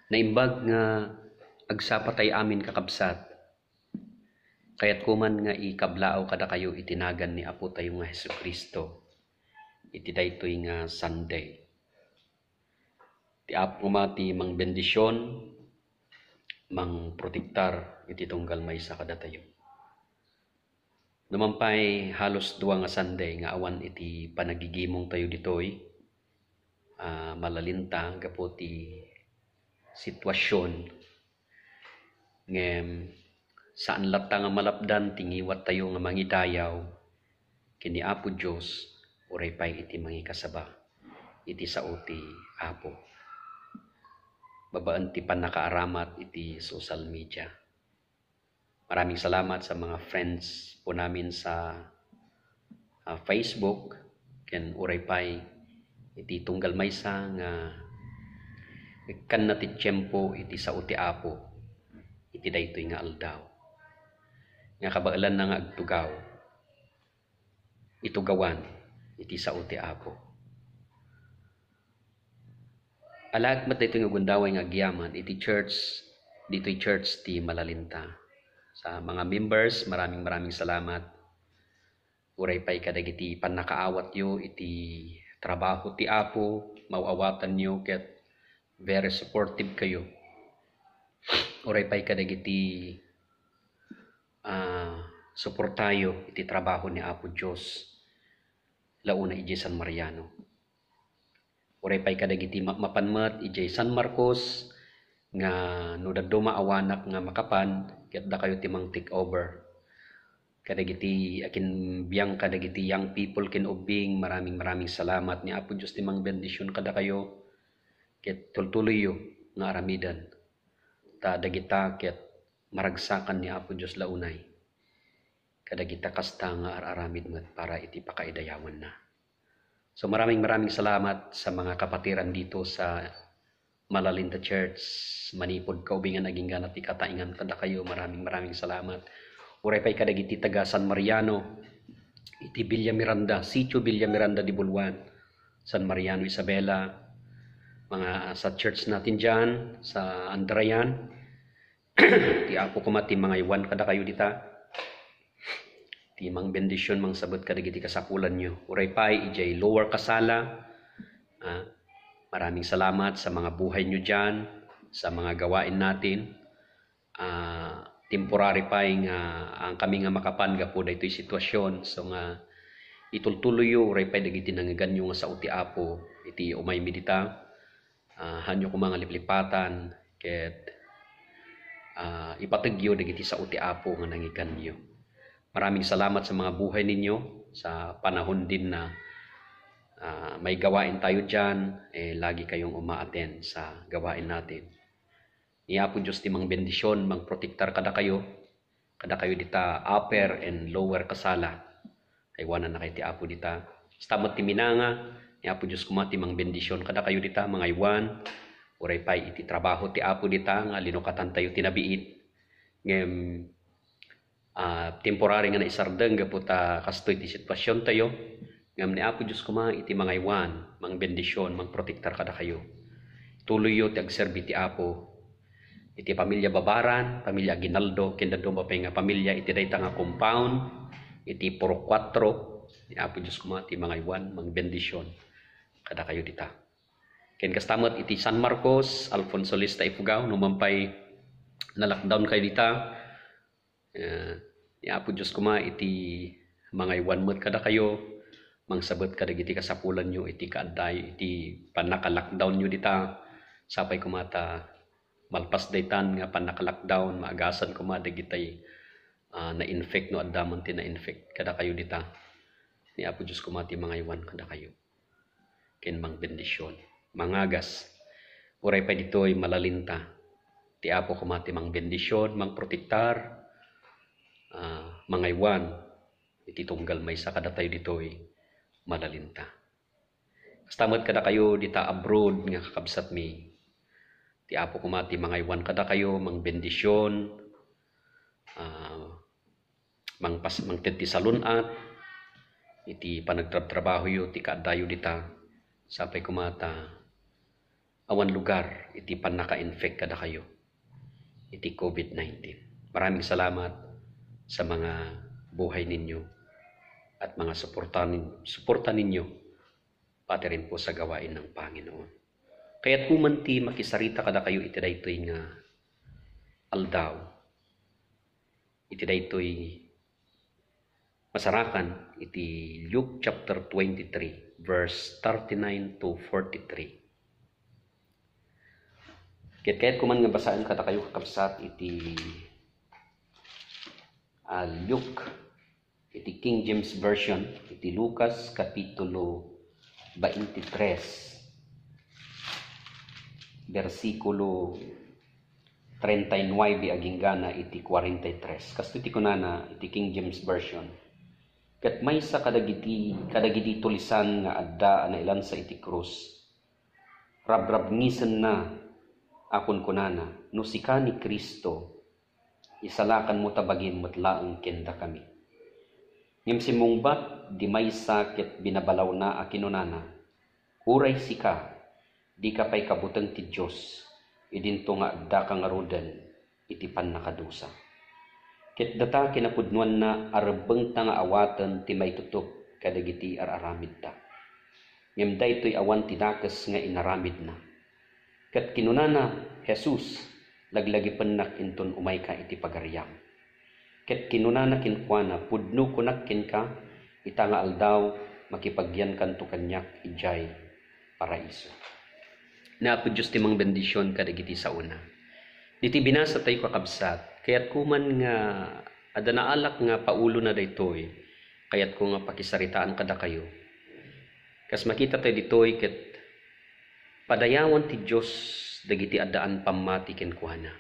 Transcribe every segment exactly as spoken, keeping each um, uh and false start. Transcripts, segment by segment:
Naimbag nga agsapatay amin, kakabsat. Kayatko man nga ikablaaw kadakayo iti nagan ni Apotayo nga Jesu-Cristo iti daytoy nga Sunday. Ti Apo koma ti mangbendision, mangprotektar iti tunggal maysa kadatayo. Numan pay, halos dua nga Sunday nga awan iti panagigimong tayo ditoy, ah, malalinta gapu ti sitwasyon. Ngem, saan latta nga malapdan ti ngiwat tayo nga mangidayaw ken ni Apo Dios, uray pay iti mangikasaba iti sao ti Apo babaen ti pannakaaramat iti social media. Maraming salamat sa mga friends po namin sa, ah, Facebook, ken uray pay iti tunggal maysa nga ikkanna ti tiempo iti sao ti Apo iti daytoy nga aldaw, nga kabaelanna nga agtugaw, itugawan iti sao ti Apo. Alaek met daytoy nga gundaway nga agyaman iti church, ditoy church ti malalinta. Sa mga members, maraming, maraming salamat. Uray pay kadagiti pannakaawatyo iti trabaho ti Apo, maaw-awatanyo ket very supportive kayo. Uray pay kadagiti, ah, suportayo iti trabaho ni Apo Dios, la una idiay San Mariano. Uray pay kadagiti ma-, mapan met idiay San Marcos, nga no dadduma awanak nga makapan, ket dakayo ti mang-take over. Kadagiti akinbiang kadagiti young people ken ubbing, maraming, maraming salamat. Ni Apo Dios ti mangbendision kadakayo, ket tultuloyyo nga aramiden. Ta dagita ket maragsakan ni Apo Dios la unay kadagita kasta nga ar-aramid met para iti pakaidayawanna. So, maraming, maraming salamat sa mga kapatiran dito sa Malalinta Church, manipud kaubingan agingga ti kataengan kadakayo. Maraming, maraming salamat. Uray pay kadagiti taga San Mariano, iti Villa Miranda, Sitio Villa Miranda de Buluan, San Mariano, Isabela, mga, ah, sa church natin dyan, sa Andrayan. Ti Apo koma ti mangaywan kadakayo dita. Ti mangbendision, mangsabet kadagiti kasapulanyo. Uray pay, idiay Lower Casala, ah, maraming salamat sa mga buhay nyo dyan, sa mga gawain natin. Ah, temporary pay nga, ah, kami nga makapan gapu daytoy sitwasyon. So nga, itultuloyyo, uray pay dagiti nangngeganyo nga sao ti Apo, iti umaymi dita. Ah, hanyo koma nga liplipatan ket, ah, ipategyo dagiti sao ti Apo nga nangngeganyo. Maraming salamat sa mga buhay ninyo, sa panahon din na, ah, may gawain tayo dyan, eh, lagi kayong umaaten sa gawain natin. Ni Apo Dios ti mangbendision, mangprotektar kadakayo, kadakayo dita Upper and Lower Casala. Aywanannakayo ti Apo dita. Kasta met ti minanga, ni Apo Dios koma ti mangbendision kadakayo dita, mangaywan. Uray pay iti trabaho ti Apo dita nga linukatantayo ti nabiit. Ngem, ah, temporary nga naisardeng gapu ta kastoy ti sitwasiontayo. Ngem ni Apo Dios koma iti mangaywan, mangbendision, mangprotektar kadakayo. Tuloyyo ti agserbi ti Apo. Iti pamilya Babaran, pamilya Aguinaldo, ken dadduma pay nga pamilya iti dayta nga compound, iti Purok Kuatro, ni Apo Dios koma ti mangaywan, mangbendision kadakayo dita. Ken kasta met iti San Marcos, Alfonso Lista, Ifugao, numan pay na-lockdown kayo dita, eh, ni Apo Dios koma iti mangaywan met kadakayo, mangsabet kadagiti kasapulanyo iti kaaddayo iti pannaka-lockdownyo dita. Sapay koma ta malpas daytan nga pannaka-lockdown, maagasan koma dagitay, ah, na-infect no adda man ti na-infect kadakayo dita. Ni Apo Dios koma ti mangaywan kadakayo ken mangbendision. Mangagas. Uray pay ditoy malalinta. Ti Apo koma ti mangbendision, mangprotektar, ah, mangaywan iti tunggal maysa kadatayo ditoy malalinta. Kasta met kadakayo dita abroad nga kakabsatmi. Ti Apo koma ti mangaywan kadakayo, mangbendision, ah, mangpas-, mangted ti salun-at iti panagtrabtrabahoyo ti kaaddayo dita. Sapay koma ta awan lugar iti pannaka-infect kadakayo iti covid nineteen. Maraming salamat sa mga buhay ninyo at mga suporta nin-, suporta ninyo, pati rin po sa gawain ng Panginoon. Kayatko man ti makisarita kadakayo iti daytoy nga aldaw, iti daytoy masarakan iti Luke chapter twenty-three, verse thirty-nine to forty-three. Ket kayatko man nga basaen kadakayo, kakabsat, iti, ah, Luke, iti King James Version, iti Lucas Kapitulo twenty-three, bersikulo treinta y nueve agingga na iti cuarenta y tres. Kastoy ti kunana iti King James Version, "Ket maysa kadagiti, kadagiti tulisan nga adda a nailansa iti krus, rabrabngisenna a kunkunana, 'No sika ni Cristo, isalakanmo ta bagim met laeng ken dakami.' Ngem simmungbat di maysa ket binabalawna a kinunana, 'Uray sika, dika pay kabuteng ti Dios, idinto nga addaka ngaruden iti pannakadusa.' Ket data kinapudnoanna a rebbengta nga awaten ti maitutup kadagiti ar-aramidda. Ngem daytoy awan ti dakes nga inaramidna. Ket kinunana, 'Jesus, laglagipennak inton umayka iti pagariam.' Ket kinunana kenkuana, 'Pudno kunak kenka, ita nga aldaw, makipagyankanto kaniak idiay paraiso.'" Ni Apo Dios ti mangbendision kadagiti saona. Diti binasa tayo, kakabsat, kayatko man nga adda naalak nga paulona daytoy, kayatko nga pakisaritaan kadakayo. Kas makita tayo ditoy ket padayawan ti Dios dagiti addaan pammati kenkuana.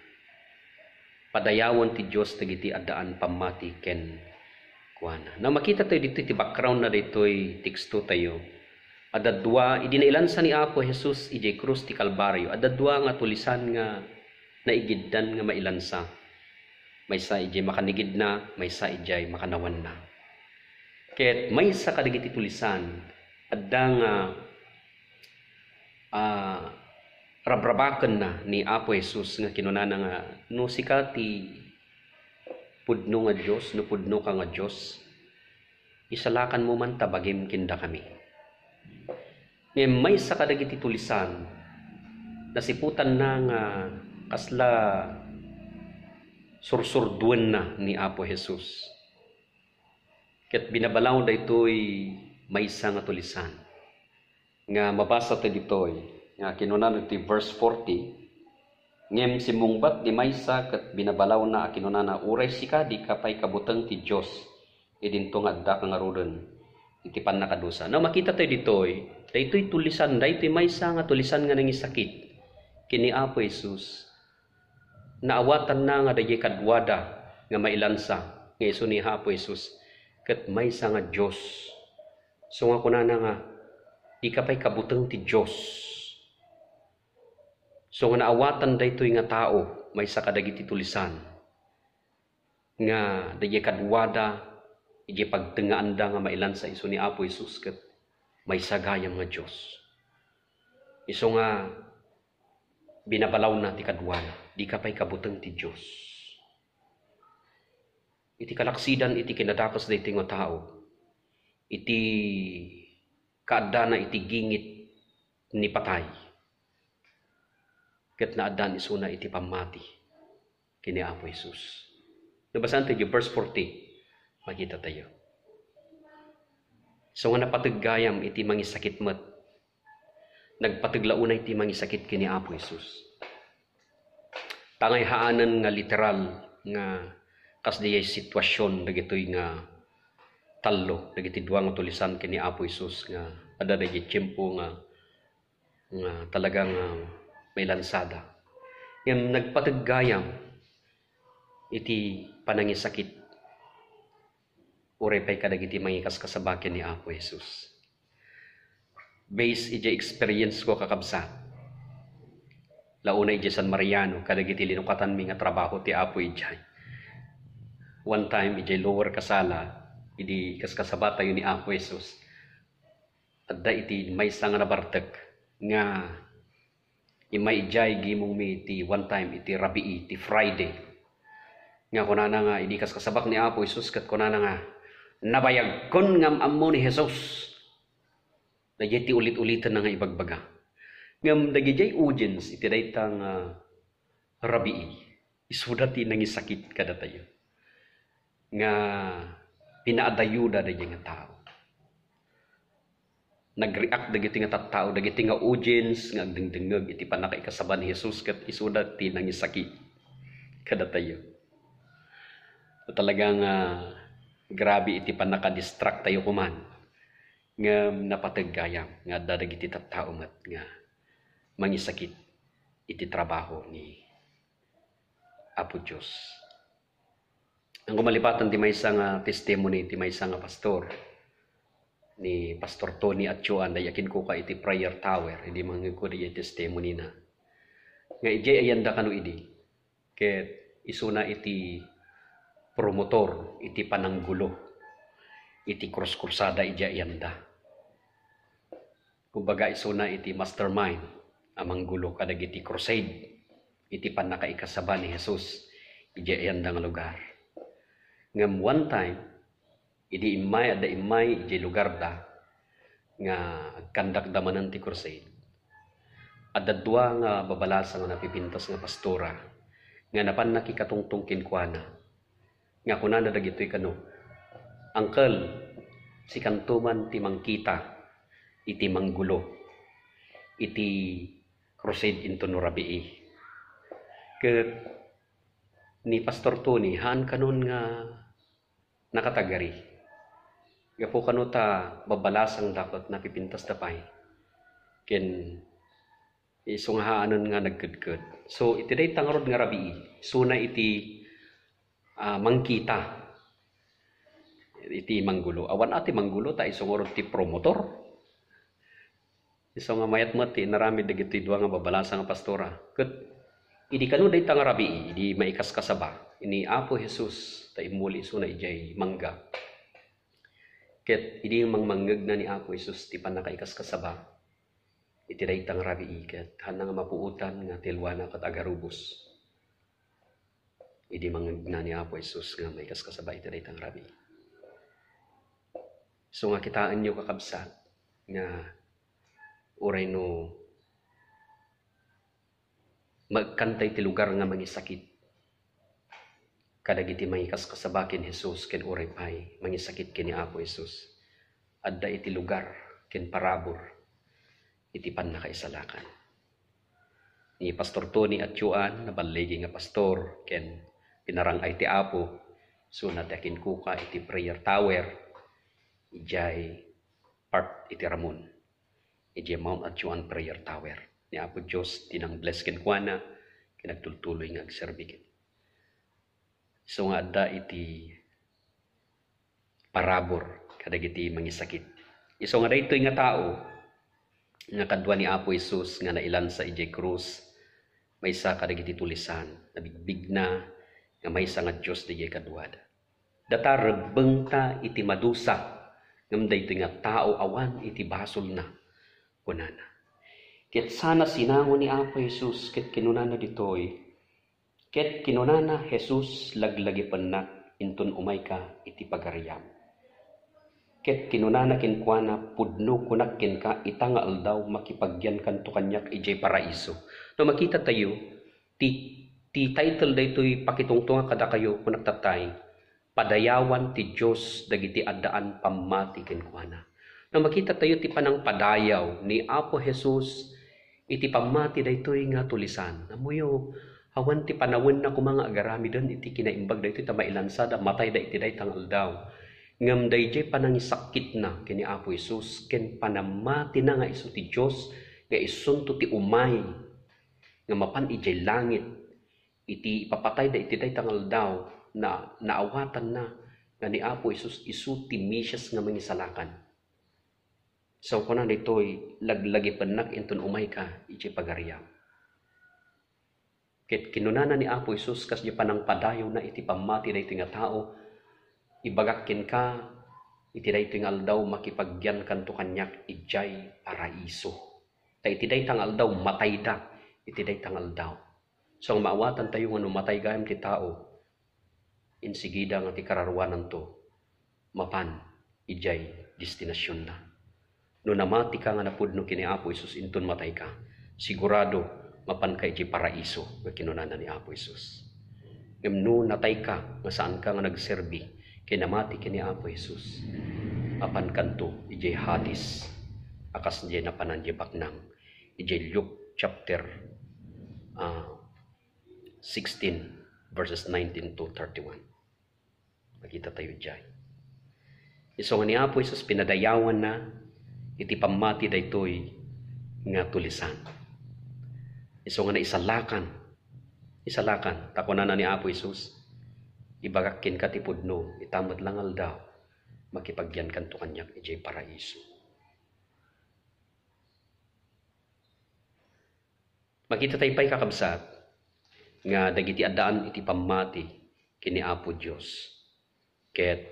Padayawan ti Dios dagiti addaan pammati kenkuana. Now, makita tayo ditoy ti background na ditoy teksto tayo. Adda dua, idi nailansa ni Apo Jesus idiay krus ti Kalbario, adda dua nga tulisan nga naigiddan nga mailansa. Maysa idiay makanigidna, maysa idiay makanawanna. Ket maysa kadagiti tulisan, adda nga, ah, rabrabakenna ni Apo Jesus nga kinunana nga, "No sika ti pudno nga Dios, no pudnoka nga Dios, isalakanmo man ta bagim ken dakami." Ngem maysa kadagiti tulisan, nasiputanna nga kasla sursurduenna ni Apo Jesus. Ket binabalaw daytoy maysa nga tulisan nga mabasa ta ditoy, nga kinunana iti verse forty, "Ngem simmungbat di maysa ket binabalawna a kinunana, 'Uray sika, dika pay kabuteng ti Dios, idinto nga addaka ngaruden iti pannakadusa.'" Now, makita tayo ditoy, daytoy tulisan, daytoy maysa nga tulisan nga nangisakit ken ni Apo Jesus. Naawatanna nga daydiay kaduada nga mailansa nga isu ni Apo Jesus ket maysa nga Dios. So nga kunana nga, "Dika pay kabuteng ti Dios." So nga naawatan daytoy nga tao, maysa kadagiti tulisan, nga daydiay kaduada, idiay pagtengngaanda nga mailansa isu ni Apo Jesus ket maysa gayam nga Dios. Isu nga binabalawna ti kaduana, "Dika pay kabuteng ti Dios." Iti kalaksidan iti kinadakes daytoy nga tao, iti kaaddana iti gingit ni patay, ket naaddaan isuna iti pammati ken ni Apo Jesus. Nabasaan tayo verse forty, makita tayo. So nga napateg gayam iti mangisakit met, nagpateg la unay ti mangisakit ken ni Apo Jesus. Tangay haanen nga literal nga kasdiay sitwasyon dagitoy nga tallo, dagiti dua nga tulisan ken ni Apo Jesus nga adda dagiti tiempo nga, nga talaga nga mailansada. Ngem nagpateg gayam iti panangisakit uray pay kadagiti mangikaskasaba ken ni Apo Jesus. Based idiay experience ko, kakabsat, launa idiay San Mariano, kadagiti linukatanmi nga trabaho ti Apo idiay. One time, idiay Lower Casala, idi kaskasaba tayo ni Apo Jesus, adda iti maysa nga nabartek nga Immay idiay gimongmi iti one time iti rabii, iti Friday. Nga kunana nga, idi kaskasabak ni Apo Jesus, ket kunana nga, "Nabayagkon nga am-ammo ni Jesus." Daydiay ti ulit-uliten na nga ibagbaga. Ngem dagidiay audience iti dayta nga rabii, isuda ti nangisakit kadatayo nga pinaadayoda daydiay nga tao. Nag-react dagiti nga tattao, dagiti nga audience nga agdengdengngeg iti pannakaikasaba ni Jesus ket isuda ti nangisakit kadatayo. Talaga nga grabe iti pannakadistract tayo kuman. Ngem napateg gayam nga adda dagiti tattao met nga mangisakit iti trabaho ni Apo Dios. Ang kumalipatan ti maysa nga testimony ti maysa nga pastor, ni Pastor Tony Atioan, daydiay kinkuka iti prayer tower, idi mangngegko daydiay testimony na. Nga idiay ayanda kano idi, ket isuna iti promotor iti pananggulo iti kruskrusada idiay ayanda. Kumbaga, isuna iti mastermind a manggulo kadagiti crusade iti pannakaikasaba ni Jesus idiay ayanda nga lugar. Ngem one time, idi immay, adda immay idiay lugarda nga agkandakda manen ti crusade, adda dua nga babalasang a napipintas nga pastora nga napan nakikatungtong kenkuana, nga kunana dagitoy kano, "Uncle, sikanto man ti mangkita iti manggulo iti crusade inton no rabii." Ket ni Pastor Tony, haan kanon nga nakatagari. Gapu kano ta babalasangda ket napipintasda pay. Ken isu nga haanen nga nagkedked. So, iti dayta ngarud nga rabii, isuna iti, ah, mangkita iti manggulo. Awan a ti manggulo ta isu ngarud ti promotor. Isu nga mayat met ti inaramid dagitoy dua nga babalasang a pastora. Ket idi kano dayta nga rabii, idi maikaskasaba ni Apo Jesus ta immuli isuna idiay mangga. Ket idi mangmangngegna ni Apo Jesus ti pannakaikaskasaba iti dayta nga rabii, ket haanna nga mapuotan nga ti elwana ket agarubos. Idi mangngegna ni Apo Jesus nga maikaskasaba iti dayta nga rabii. So nga kitaenyo, kakabsat, nga uray no maekkan tay ti lugar nga mangisakit kadagiti mangikaskasaba ken Jesus ken uray pay mangisakit ken ni Apo Jesus, adda iti lugar ken parabur iti pannakaisalakan. Ni Pastor Tony Atioan, naballigi nga pastor ken pinarang-ay ti Apo, isuna ti akinkuka iti prayer tower idiay part iti Ramon, idiay Mount Atioan Prayer Tower. Ni Apo Dios ti nang-bless kenkuana ken agtultuloy nga agserbi ken. Isu nga adda iti parabur kadagiti mangisakit. Isu nga daytoy nga tao nga kadua ni Apo Jesus nga nailansa idiay krus, maysa kadagiti tulisan, nabigbigna nga maysa nga Dios daydiay kaduada. Data rebbengta iti madusa, ngem daytoy nga tao awan iti basolna, kunana. Ket sana sinango ni Apo Jesus ket kinunana ditoy, Ket kinunana Jesus, "Laglagipennak inton umayka iti pagariam." Ket kinunana kenkuana, "Pudno kunak kenka, ita nga aldaw makipagyankanto kaniak idiay paraiso." No makita tayo, ti, ti title daytoy pakitungtonga kadakayo, kunak tatay, padayawan ti Dios dagiti addaan pammati kenkuana. No makita tayo ti panangpadayaw ni Apo Jesus iti pammati daytoy nga tulisan. Ammoyo, awan ti panawenna koma nga agaramiden iti kinaimbag daytoy ta mailansada, matayda iti dayta nga aldaw. Ngem daydiay panangisakkitna ken ni Apo Jesus ken panammatina nga isu ti Dios nga isunto ti umay nga mapan idiay langit iti ipapatayda iti dayta nga aldaw, na naawatanna nga ni Apo Jesus isu ti Mesias nga Mangisalakan. Sao kuna ditoy, "Laglagipennak inton umayka iti pagariam." Ket kinunana ni Apo Jesus, kas di panangpadayawna iti pammati daytoy nga tao, "Ibagak kenka, iti daytoy nga aldaw, makipagyankanto kaniak idiay paraiso." Ta iti dayta nga aldaw, matayda iti dayta nga aldaw. So, nga maawatantayo nga no matay gayam ti tao, insigida nga ti kararuananto mapan idiay destinasionna. No namatika nga napudno ken ni Apo Jesus inton matayka, sigurado mapanka idiay paraiso nga kinunana ni Apo Jesus. Ngem no natayka nga saanka nga nagserbi ken namati ken ni Apo Jesus, mapankanto idiay Hades, a kas diay napanan diay baknang, idiay Luke chapter, ah, sixteen, verses nineteen to thirty-one. Makitatayo idiay. Isu nga ni Apo Jesus, pinadayawanna iti pammati daytoy nga tulisan. Isu nga naisalakan, isalakan, ta kunana ni Apo Jesus, "Ibagak kenka ti pudno, ita met la nga aldaw, makipagyankanto kaniak idiay paraiso." Makitatayo pay, kakabsat, nga dagiti addaan iti pammati ken ni Apo Dios ket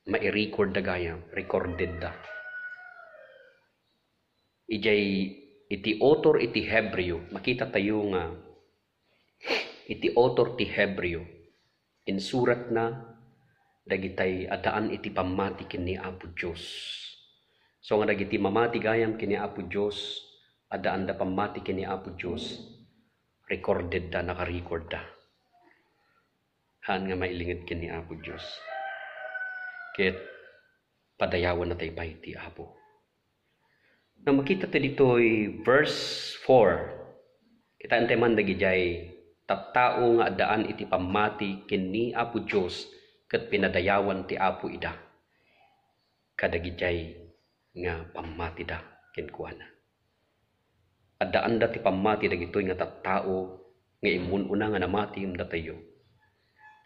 mai-record da gayam, recorded da. Idiay iti author iti Hebreo, makitatayo nga iti author ti Hebreo, insuratna dagitay addaan iti pammati ken ni Apo Dios. So nga dagiti mamati gayam ken ni Apo Dios, addaanda pammati ken ni Apo Dios, recorded da, naka-record da. Haan nga mailinged ken ni Apo Dios. Ket padayawanna tay pay ti Apo. Nga makita tayo ditoy verse four, kitaen tayo man dagidiay tattao nga addaan iti pammati ken ni Apo Dios ket pinadayawan ti Apo ida kadagidiay nga pammatida kenkuana. Addaanda ti pammati dagitoy nga tattao nga immun-una nga namati ngem datayo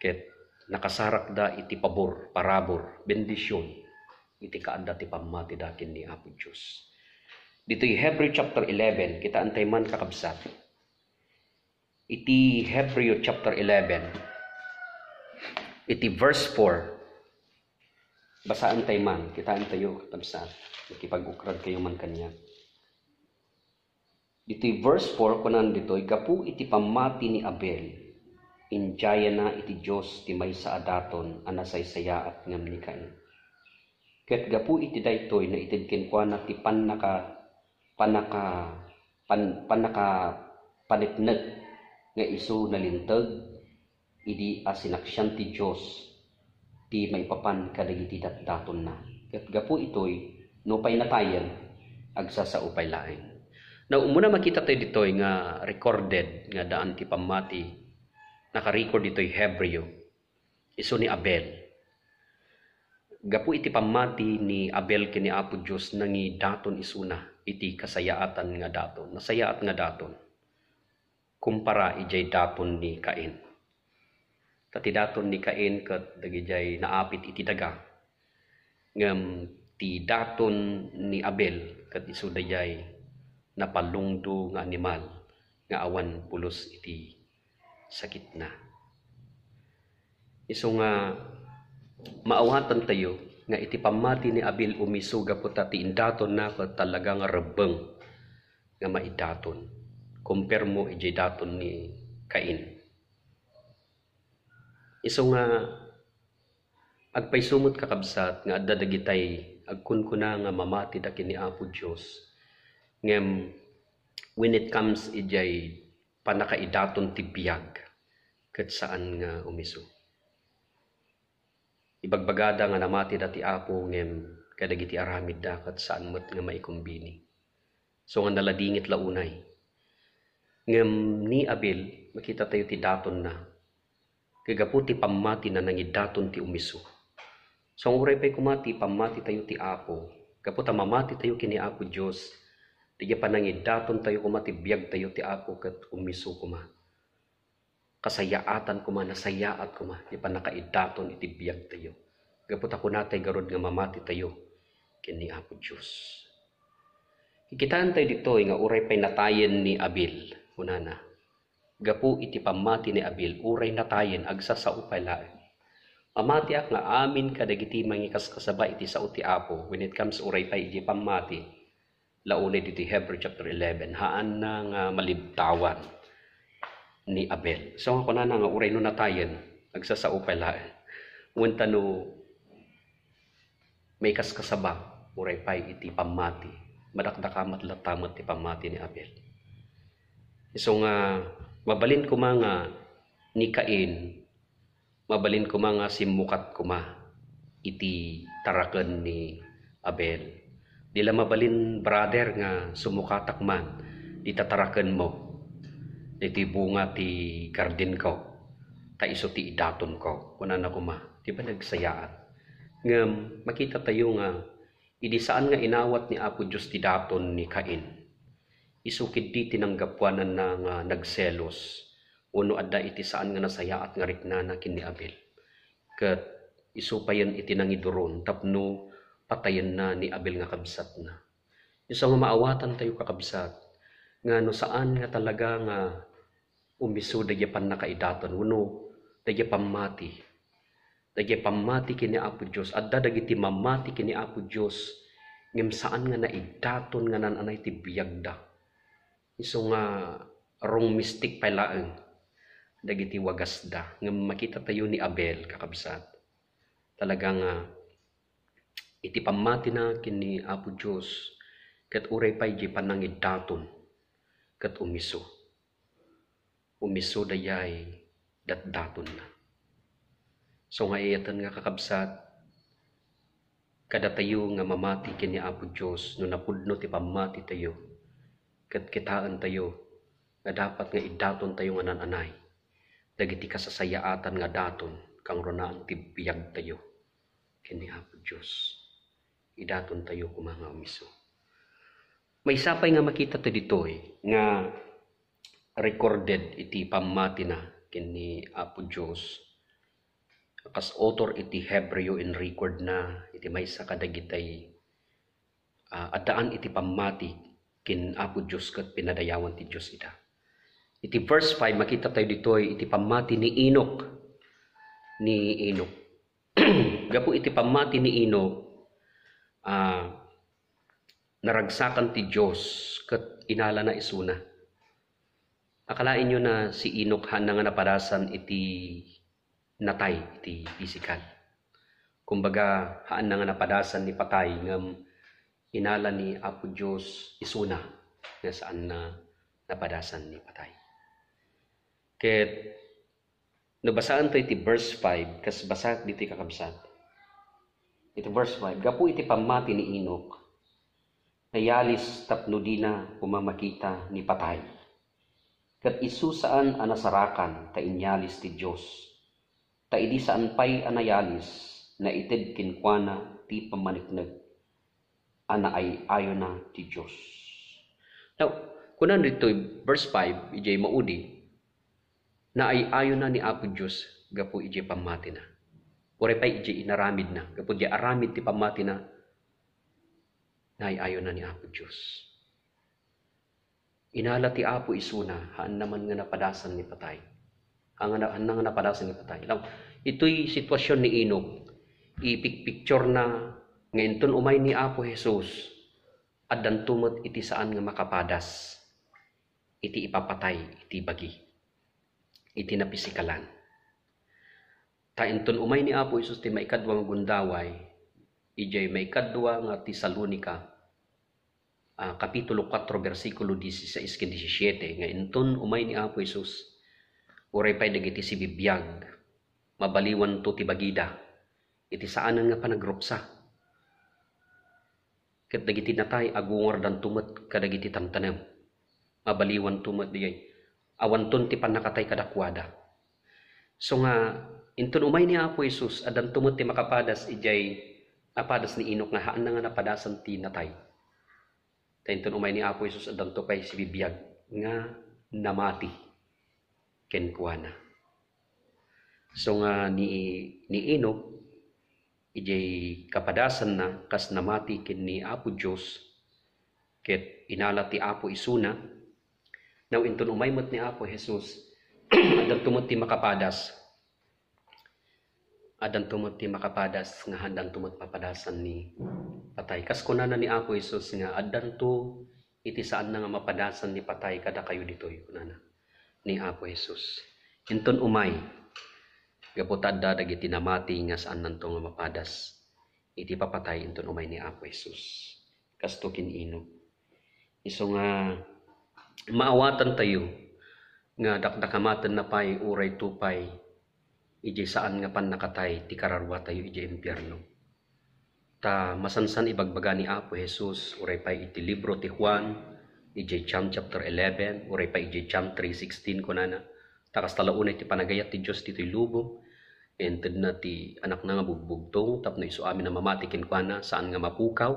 ket nakasarakda iti pabor, parabur, bendision iti kaadda ti pammatida ken ni Apo Dios. Ditoy Hebreo chapter eleven, kitaen tayo man, kakabsat. Iti Hebreo chapter eleven, iti verse four, basaen tayo man, kitaen tayo, kakabsat. Makipag-ukrad kayo man kaniak. Iti verse four, kunan ditoy, "Gapu iti pammati ni Abel, injayana iti Dios ti maysa a daton a nasaysayaat ngem ni Cain. Ket gapu iti daytoy, naited kenkuana ti pannaka-, pannaka-, pan-, pannakapaneknek nga isu nalinteg idi a sinaksian ti Dios ti maipapan kadagiti datdatonna. Ket gapu itoy, nupay natayen, agsasao pay laeng." Now, umuna makita tayo ditoy nga recorded nga addaan ti pammati, naka-record ditoy Hebreo, isu ni Abel. Gapu iti pammati ni Abel ken ni Apo Dios, nangidaton isuna iti kasayaatan nga daton, nasayaat nga daton, kumpara idiay daton ni Cain. Ta ti daton ni Cain ket dagidiay naapit iti daga, ngem ti daton ni Abel ket isu daydiay napalungdo nga animal nga awan pulos iti sakitna. Isu nga maawatantayo nga iti pammati ni Abel umiso gapu ta ti indatonna ket talaga nga rebbeng nga maidaton. Kumpara idiay daton ni Cain. Isu nga agpayso met, kakabsat, nga adda dagitay agkunkuna nga mamatida ken ni Apo Dios. Ngem when it comes idiay pannakaidaton ti biag, ket saan nga umiso. Ibagbagada nga namatida ti Apo, ngem kadagiti aramidda ket saan met nga maikumbini. So nga naladingit la unay. Ngem ni Abel, makita tayo ti datonna. Ket gapu ti pammatina, nangidaton ti umiso. So, uray pay koma ti pammati tayo ti Apo, gapu ta mamati tayo ken ni Apo Dios, daydiay panangidaton tayo koma ti biag tayo ti Apo ket umiso koma. Kasayaatan koma, nasayaat koma ti pannakaidaton iti biag tayo. Gapu ta kuna tay garud nga mamati tayo ken ni Apo Dios. Kikitaan tayo ditoy nga uray pay natayen ni Abel, kunana, gapu iti pammati ni Abel, uray natayen, agsasao pay laeng. Pamatiak nga amin kadagiti mangikaskasaba iti sao ti Apo, when it comes uray pay iti pammati, la unay ditoy Hebrew chapter eleven, haanna nga malibtawan ni Abel. So, nga kunana nga uray no natayen, agsasao pay laeng. Wen ta no maikaskasaba, uray pay iti pammati, madakdakamat latta met ti pammati ni Abel. Isu nga, mabalin koma nga ni Cain, mabalin koma nga simmukat koma iti taraken ni Abel. Di la mabalin, brother, nga sumukatak man dita tarakenmo, ditoy bunga ti gardinko, ta isu ti idatonko. Kunana koma, di ba nagsayaat? Ngem makita tayo nga idi saan nga inawat ni Apo Dios ti daton ni Cain, isu ketdi ti nanggapuananna nga nagselos, wenno adda iti saan nga nasayaat nga riknana ken ni Abel. Ket isu payen iti nangiduron tapno patayenna ni Abel nga kabsatna. Isu nga maawatan tayo, kakabsat, nga no saan nga talaga nga umisu dagiti pannakaidaton wenno dagiti pammati, dagiti pammati ken ni Apo Dios. Adda dagiti mamati ken ni Apo Dios ngem saan nga naidaton nga naan-anay ti biagda. Isu nga wrong mistake pay laeng dagiti wagasda. Ngem makita tayo ni Abel, kakabsat. Talaga nga iti pammatina ken ni Apo Dios, ket uray pay diay panangidaton, ket umisu. Umisu dayay datdatonna. So nga iyaten nga, kakabsat, kadatayo nga mamati ken ni Apo Dios no napudno ti pammatitayo, ket kitaentayo nga dapat nga idatontayo nga naan-anay dagiti kasasayaatan nga daton kangrunaan ti biagtayo ken ni Apo Dios. Idatontayo koma nga umisu. Maysa pay nga makita ta ditoy nga recorded iti pammatina ken ni Apo Dios. Kas author iti Hebreo, in-record na iti maysa kadagitay, ah, addaan iti pammati ken Apo Dios ket pinadayawan ti Dios ida. Iti verse five, makita tayo ditoy iti pammati ni Enoch. Ni Enoch. Gapu iti pammati ni Enoch, ah, naragsakan ti Dios ket inalana isuna. Akalaenyo na si Enoch haanna nga napadasan iti natay, iti pisikal. Kumbaga, haanna nga napadasan ni patay, ngem inala ni Apo Dios isuna nga saanna napadasan ni patay. Ket no basaanto iti verse five, kas basaek ditoy, kakabsat. Iti verse five, gapu iti pammati ni Enoch, nayalis tapno dina koma makita ni patay. Ket isu saan a nasarakan ta inyalis ti Dios. Ta idi saan pay a nayalis, naited kenkuana ti pammaneknek a naay-ayona ti Dios. Now, kunan ditoy verse five, idiay maudi, naay-ayona ni Apo Dios gapu idiay pammatina. Uray pay idiay inaramidna, gapu idiay aramid ti pammatina, naay-ayona ni Apo Dios. Inala ti Apo isuna, haanna man nga napadasan ni patay. Haanna, haanna nga napadasan ni patay. Now, itoy sitwasyon ni Enoch, ipikpikturna nga inton umay ni Apo Jesus, addanto met iti saan nga makapadas iti ipapatay iti bagi, iti napisikalan. Ta inton umay ni Apo Jesus ti maikadua nga gundaway, idiay maikadua nga Tesalonica, ah, kapitulo kuatro, bersikulo dieciséis ken diecisiete, nga inton umay ni Apo Jesus, uray pay dagiti sibibiag, mabaliwanto ti bagida iti saanen nga panagruksa. Ket dagiti natay, agungordanto met kadagiti tamtanem. Mabaliwanto met diay. Awanton ti pannakatay kadakuada. So nga, inton umay ni Apo Jesus, addanto met ti makapadas idiay napadas ni Enoch nga haanna nga napadasan ti natay. Ta inton umay ni Apo Jesus, addanto pay sibibiag nga namati kenkuana. So nga ni, ni Enoch, idiay kapadasanna, kas namati ken ni Apo Dios, ket inala ti Apo isuna. Now, inton umay met ni Apo Jesus, addanto met ti makapadas. Addanto met ti makapadas nga haandanto met mapadasan ni patay. Kas kunana ni Apo Jesus nga, "Addanto iti saanna nga mapadasan ni patay kadakayo ditoy," kunana ni Apo Jesus. Inton umay, gapu ta adda dagiti namati nga saannanto nga mapadas iti papatay inton umay ni Apo Jesus. Kasto ken Enoc. Isu nga maawatantayo nga dakdakamatenna pay uray to pay idiay saan nga pannakatay ti kararuatayo idiay impierno. Ta masansan ibagbaga ni Apo Jesus uray pay iti libro ti Juan, idiay John chapter eleven, uray pay idiay John three sixteen, kunana, "Ta kasta la unay ti panagayat ti Dios ditoy lubong, intedna ti Anakna nga bugbugtong tapno isu amin a mamati kenkuana, saan nga mapukaw,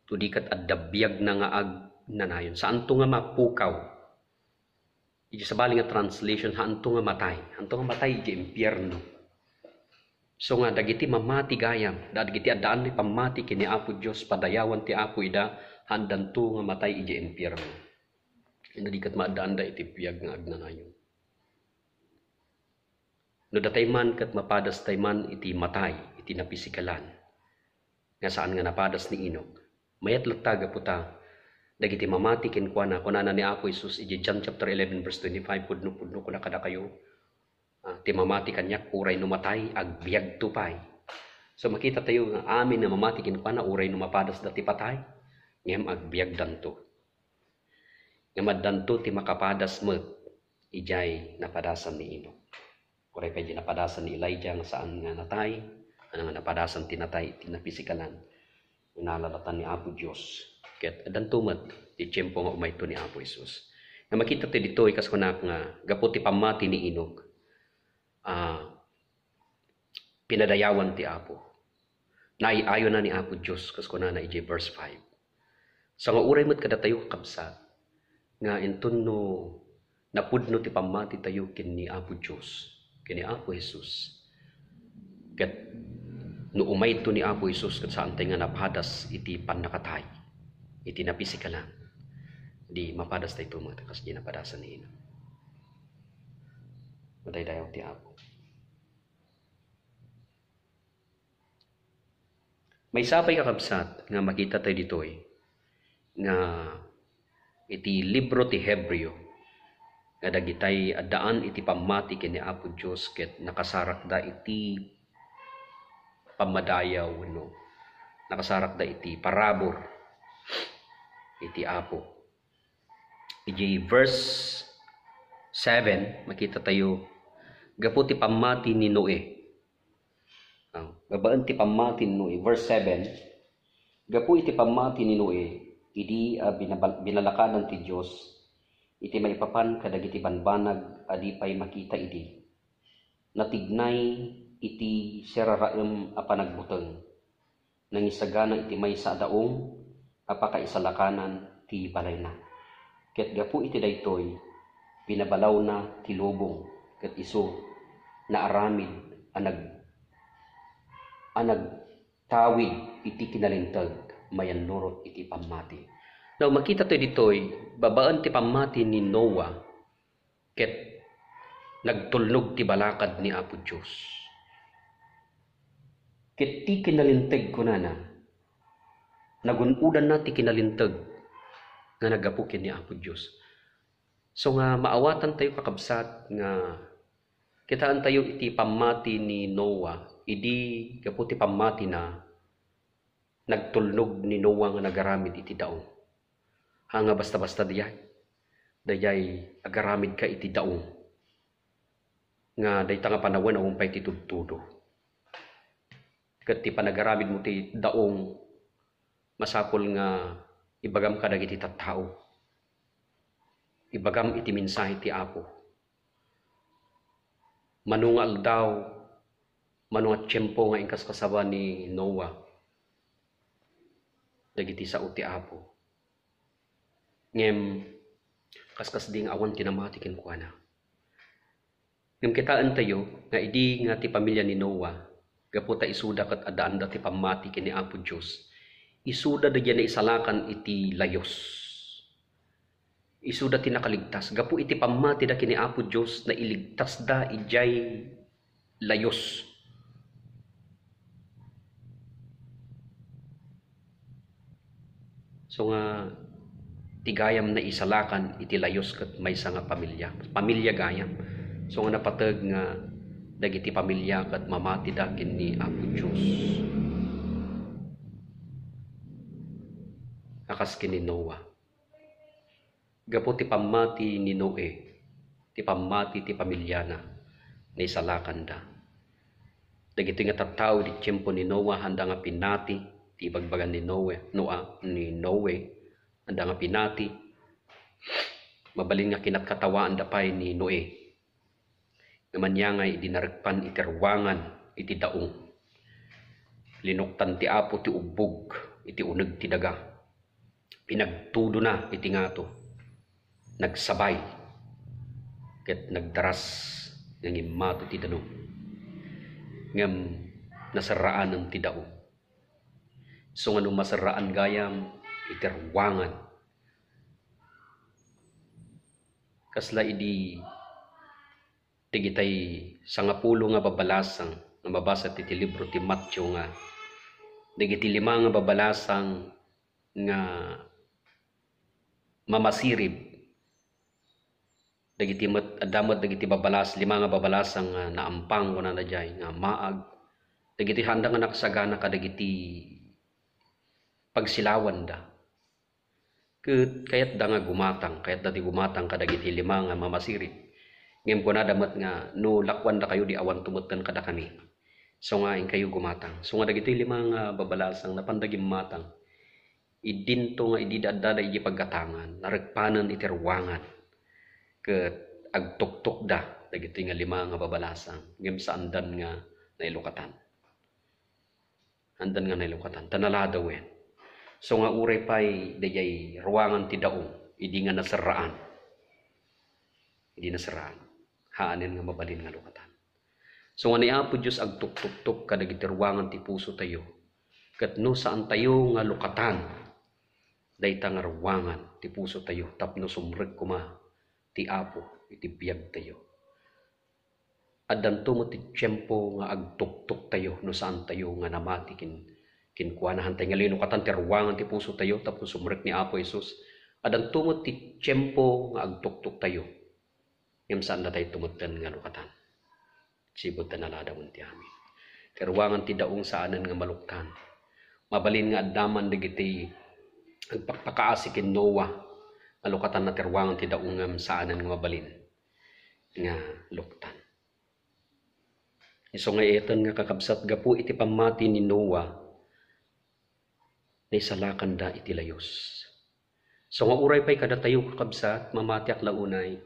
to di ket adda biagna nga agnanayon." Saanto nga mapukaw. Iti sabali nga translation, haanto nga matay. Haanto nga matay iti impierno. So nga, dagiti mamati gayam, dagiti addaan ni pammati ken ni Apo Dios, padayawan ti Apo ida, haandanto nga matay iti impierno. Ino di ket maaddaanda iti biag nga agnanayon. No datay man ket mapadastay man iti matay, iti napisikalan, nga saan nga napadas ni Enoc, mayat latta gapu ta dagiti mamati kenkuana, kunana ni Apo Jesus iti John chapter eleven verse twenty-five, "Pudno-pudno kuna kadakayo, ah, ti mamati kaniak uray no matay, agbiagto pay." So, makita tayo nga amin nga mamati kenkuana uray no mapadasda ti patay, ngem agbiagdanto. Ngem addanto ti makapadas met idiay napadasan ni Enoc. Uray pay di napadasan ni Elijah nga saan nga natay, ano nga napadasan ti natay iti napisikalan. Inala latta ni Apo Dios. Ket addanto met ti tiempo nga umayto ni Apo Jesus. Nga makita tayo ditoy, kas kunak nga gapu ti pammati ni Enoc, ah, pinadayawan ti Apo. Naay-ayona ni Apo Dios, kas kunana idiay verse five. Sa nga uray met kadatayo, kakabsat, nga inton no napudno ti pammati tayo ken ni Apo Dios, ken ni Apo Jesus, ket no umayto ni Apo Jesus, ket saantay nga napadas iti pannakatay, iti napisikalan, di mapadas tayo met, kas di napadasan ni Enoc. Madaydayaw ti Apo. Maysa pay, kakabsat, nga makita tayo ditoy nga iti libro ti Hebreo nga dagitay addaan iti pammati ken ni Apo Dios ket nakasarakda iti pammadayaw wenno nakasarakda iti parabur iti Apo. Iti verse seven, makita tayo, gapu ti pammati ni Noe. Ah, babaen ti pammati ni Noe, verse seven, gapu iti pammati ni Noe, idi a binabal-, binalakadan ti Dios iti maipapan kadagiti banbanag a di pay makita idi, natignay iti siraraem a panagbuteng. Nangisagana iti maysa a daong a pakaisalakanan ti balayna. Ket gapu iti daytoy, pinabalawna ti lubong, ket isu, naaramid a nag-, a nagtawid iti kinalinteg mayannurot iti pammati. Now, makita tayo ditoy, babaen ti pammati ni Noah, ket nagtulnog ti balakad ni Apo Dios. Ket ti kinalinteg, kunana, nagun-odanna ti kinalinteg nga naggapu ken ni Apo Dios. So nga maawatan tayo, kakabsat, nga kitaan tayo iti pammati ni Noah, idi gapu ti pammatina, nagtulnog ni Noah nga nagaramid iti daong. Ha nga basta-basta dayay, dayay agaramidka iti daong nga dayta nga panawen a umpay ti tudtudo. Ket ti panagaramidmo ti daong, masapul nga ibagam kadagiti tattao. Ibagam iti mensahe ti Apo. Mano nga aldaw, mano nga tiempo nga inkaskasaba ni Noah dagiti sao ti Apo. Ngem, kaskasdi nga awan ti namati kenkuana. Ngem kitaentayo nga idi nga ti pamilia ni Noah, gapu ta isuda ket addaanda ti pammati ken ni Apo Dios, isuda dagiti naisalakan iti layos. Isuda ti nakaligtas. Gapu iti pammatida ken ni Apo Dios, nailigtasda idiay layos. So nga, ti gayam naisalakan iti layus ket maysa nga pamilya. Pamilya gayam. So nga napateg nga dagiti pamilya ket mamatida ken ni Apo Dios. Akas ken ni Noah. Gapu ti pammati ni Noe, ti pammati ti pamiliana, naisalakanda. Dagitoy nga tattao iti tiempo ni Noah, haanda nga pinati ti ibagbaga ni Noe, Noah, ni Noe, haanda nga pinati. Mabalin nga kinatkatawaanda pay ni Noe. Nga maniangay idi narekpan iti ruangan iti daong. Linuktan ti Apo ti ubbog iti uneg ti daga. Pinagtudona iti ngato. Nagsabay. Ket nagdaras nga ngimmato ti danum. Ngem naserraanen ti daong. So nga no maserraan gayam iti ruangan. Kasla idi dagitay sangapulo nga babalasang nga mabasa ti, ti libro ti Mateo nga dagiti lima nga babalasang nga mamasirib, dagiti met, adda met dagiti babalas-, lima nga babalasang nga naampang, kunana diay, nga maag, dagiti haanda nga nagsagana kadagiti pagsilawanda. Ket kayatda nga gumatang, kayatda ti gumatang kadagiti lima nga mamasirib. Ngem kunada met nga, "No lakuandakayo, di awanto metten kadakami." So nga, inkayo gumatang. So nga, dagitoy lima nga babalasang napanda gimmatang. Idinto nga idi addada iti paggatangan, narekpanen iti ruangan. Ket agtuktokda dagitoy nga lima nga babalasang, ngem saandan nga nailukatan. Haandan nga nailukatan, ta naladawen. So nga uray pay daydiay ruangan ti daong, idi nga naserraan. Idi naserraan. Haanen nga mabalin nga lukatan. So nga ni Apo Dios agtuktoktok kadagiti ruangan ti pusotayo. Ket no saantayo nga lukatan, dayta nga ruangan ti pusotayo tapno sumrek koma ti Apo iti biagtayo. Addanto met ti tiempo nga agtuktoktayo no saantayo nga namati ken-, kenkuana. Haantay nga linukatan ti ruangan ti pusotayo tapno sumrek ni Apo Jesus. Addanto met ti tiempo nga agtuktoktayo. Ngem saannatayto metten nga lukatan. Sibud ta naladawen ti amin. Ti ruangan ti daong saanen nga maluktan. Mabalin nga adda man dagiti agpakpakaasi ken Noah nga lukatanna ti ruangan ti daong ngem saanen nga mabalin nga luktan. Isu nga itan nga kakabsat, gapu iti pammati ni Noah, naisalakanda iti layus. So nga uray pay kadatayo, kakabsat, mamatiak la unay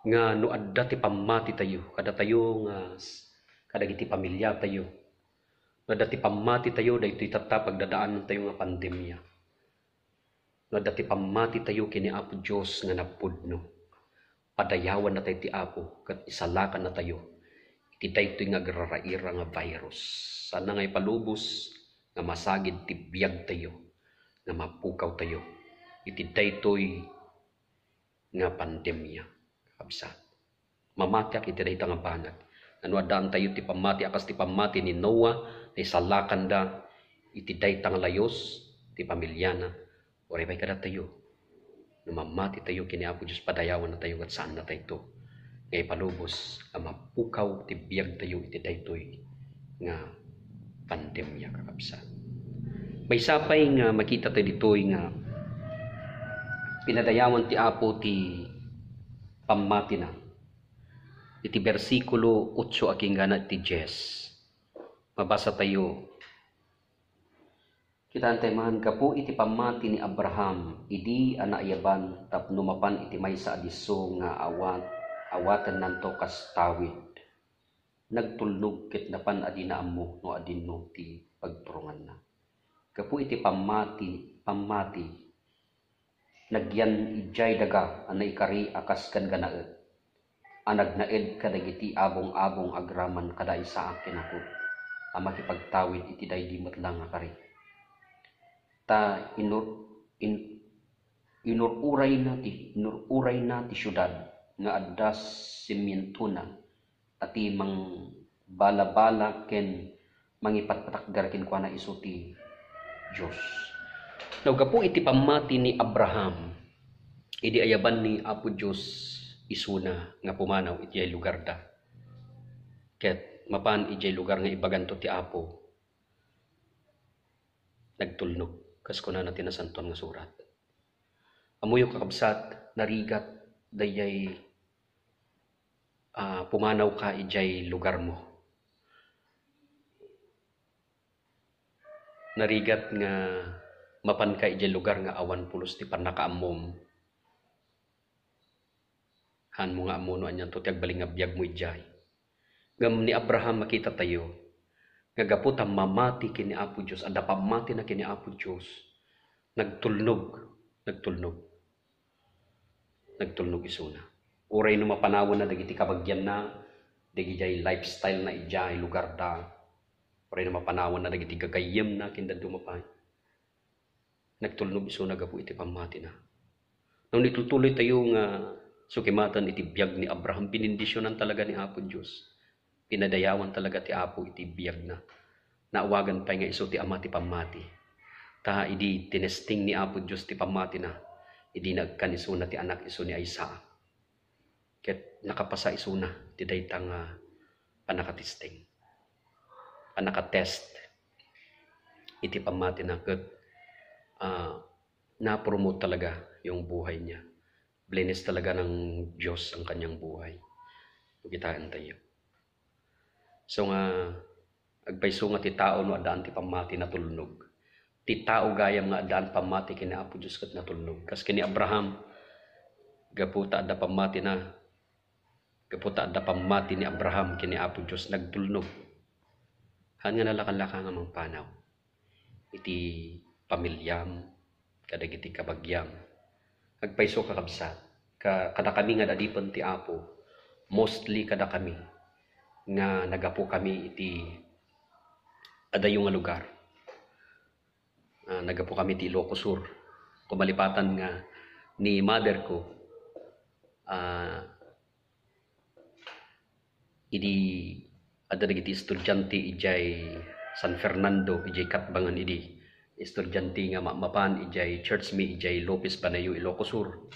nga no adda ti pammatitayo, kadatayo nga s-, kadagiti pamiliatayo, no adda ti pammatitayo, daytoy tatta pagdadaanantayo nga pandemia. No adda ti pammatitayo ken ni Apo Dios nga napudno, padayawannatay ti Apo ket isalakannatayo iti daytoy nga agraraira nga virus. Saanna nga ipalubos nga masagid ti biagtayo, nga mapukawtayo iti daytoy nga pandemia, kakabsat. Mamatiak iti dayta nga banag. Nga no addaantayo ti pammati a kas ti pammati ni Noah, naisalakanda iti dayta nga layus ti pamiliana, uray pay kadatayo. No mammatitayo ken ni Apo Dios, padayawannatayo ket saannatayto nga ipalubos a mapukaw ti biagtayo iti daytoy nga pandemia, kakabsat. Maysa pay nga makitatayo ditoy nga pinadayawan ti Apo ti pammatina. Iti bersikulo otso a kinggana ti dies, mabasatayo. Kitaentayo man, gapu iti pammati ni Abraham idi a naayaban tapno mapan iti maysa a disso nga awat-, awatennanto kas tawid. Nagtulnog ket napan a dina ammo no adinno ti pagturonganna. Gapu iti pammati, pammati, nagyan idiay daga a naikari a kas ganggannaet, a nagnaed kadagiti abong-abong agraman kada Isaac ken Jacob, a makipagtawid iti daydi met la nga kari. Ta inur-, in-, inur-urayna ti, inur-urayna ti siudad nga adda simientona a ti mangbalabala ken mangipatpatakder kenkuana isu ti Dios. Now, gapu iti pammati ni Abraham, idi ayaban ni Apo Dios isuna nga pumanaw idiay lugarda. Ket mapan idiay lugar nga ibaganto ti Apo, nagtulnog, kas kunana ti Nasantoan nga Surat. Ammoyo, kakabsat, narigat daydiay, ah, pumanawka idiay lugarmo. Narigat nga mapanka idiay lugar nga awan pulos ti pannakaammom. Haanmo nga ammo no anianto ti agbalin nga biagmo idiay. Ngem ni Abraham, makitatayo nga gapu ta mamati ken ni Apo Dios, adda pammatina ken ni Apo Dios, nagtulnog, nagtulnog. Nagtulnog isuna. Uray no mapanawanna dagiti kabagianna, dagidiay lifestyle-na idiay lugarda, uray no mapanawanna dagiti gagayyemna ken dadduma pay, nagtulnog isuna gapu iti pammatina. No itultuloytayo nga sukimaten iti biag ni Abraham, binindisionan talaga ni Apo Dios. Pinadayawan talaga ti Apo iti biagna. Naawagan pay nga isu ti ama ti pammati. Ta idi tinesting ni Apo Dios ti pammatina, idi naekkan isuna ti anak isu ni Isaac. Ket nakapasa isuna ti dayta nga pannakatesting, pannakatest iti pammatina ket, ah, napromote talaga yung buhay niya. Blinis talaga ng Diyos ang kanyang buhay. Kitaan tayo. So nga, agpayso nga ti tao no addaan ti pammati, natulnog. Ti tao gayam nga addaan pammati ken ni Apo Dios ket natulnog. Kas ken ni Abraham, gapu ta adda pammatina, gapu ta adda pammati ni Abraham ken ni Apo Dios, nagtulnog. Haan nga nalakalaka nga mangpanaw iti pamiliam, kadagiti kabagiam. Agpayso, kakabsat, ka-, kadakami nga ad-adipen ti Apo, mostly kadakami nga nagapukami iti adayo nga lugar. Ah, nagapukami iti Ilocos Sur. Kumalipatan nga ni mother ko, ah, idi adda dagiti estudiante idiay San Fernando, idiay Catbangan idi. Estudiante nga ma-, mapan idiay church mi idiay Lopez Banayo, Ilocos Sur.